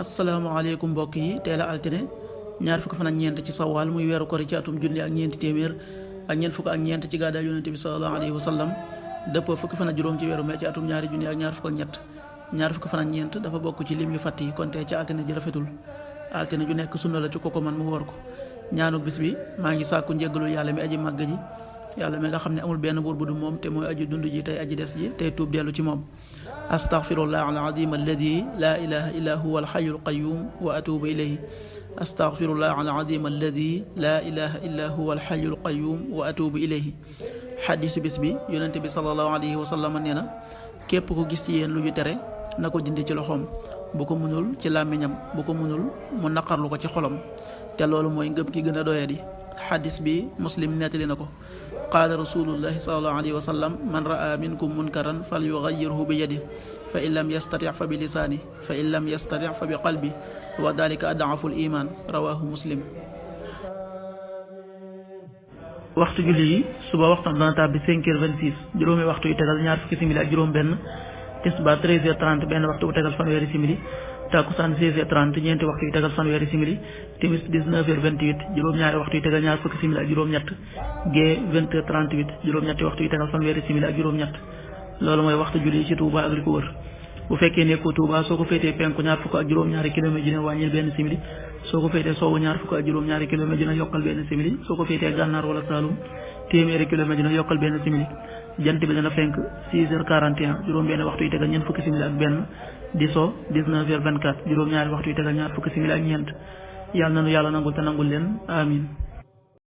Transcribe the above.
asalaamaaleykum mbokk yi teel a altine ñaar fukk fan ak ñeent ci sawaal muy weeru kori ci atum junni ak ñeenti téeméer ak ñeent fukk ak ñeent ci gàddaay yonente bi sallallahu alayhi wa sallam dëppoo fukki fan ak juróom ci weeru mee ci atum ñaari junni ak ñaar fukk ak ñett ñaar fukk fan ak ñeent dafa bokk ci lim yu fàtt yi kon tey ci altine ji rafetul altine ju nekk sunna la ci koko man mu war ko ñaanu bis bi maa ngi sàkku njéggalul yàlla mi aji màgg ji yàlla mi nga xam ne amul benn buur bu du moom te mooy aji dund ji tey aji des ji tey tuub dellu ci moom astaghfirullah al-azim alladi la ilaha illa huwa al-hayyul qayyum wa atubu ilayhi astaghfirullah al-azim alladi la ilaha illa huwa al-hayyul qayyum wa atubu ilayhi xadiisu bis bi yonente bi sallallahu alayhi wa sallam nee na képp ko gis ci yéen lu ñu tere na ko dindi ci loxoom bu ko munul ci làmmiñam bu ko munul mu naqarlu ko ci xolam te loolu mooy ngëm ki gën a doyadi xadis bi muslim nettali na ko qaala rasulullahi sallallahu alayhi wa sallam man raa minkum munkaran fal yugayyirhu bi yadi fa in lam yastati fa bi lisaani fa in lam yastati fa bi qalbi wa dalika ad'afu l iman rawahu muslim. waxtu julli yi suba waxtaan dana tàbbi 5h26 juróomi waxtu yu tegal ñaar fukki simili ak juróom benn tisbaar 13h30 benn waxtu bu tegal fanweeri simili takkusaan 16h30 ñeenti waxtu yu tegal fanweeri simili timis 19h28 juróom-ñaari waxtu yu tegal ñaar fukki simili ak juróom-ñett gee 20h38 juróom-ñetti waxtu yu tegal fanweeri simili ak juróom-ñett loolu mooy waxtu julli yi ci Touba ak li ko wër bu fekkee nekkoo Touba soo ko féetee penku ñaar fukk ak juróom-ñaari kilomètre dina wàññil benn simili soo ko féetee sowwu ñaar fukk ak juróom-ñaari kilomètre dina yokkal benn simili soo ko féetee gànnaar wala Saalum téeméeri kilomètre dina yokkal benn simili jant bi dana fenk 6h41 juróom benn waxtu yu tegal ñeent fukki simili ak benn di so 19h24 juróom-ñaari waxtu yu tegal ñaar fukki simili ak ñeent yàlla nanu yàlla nangul te nangul leen amin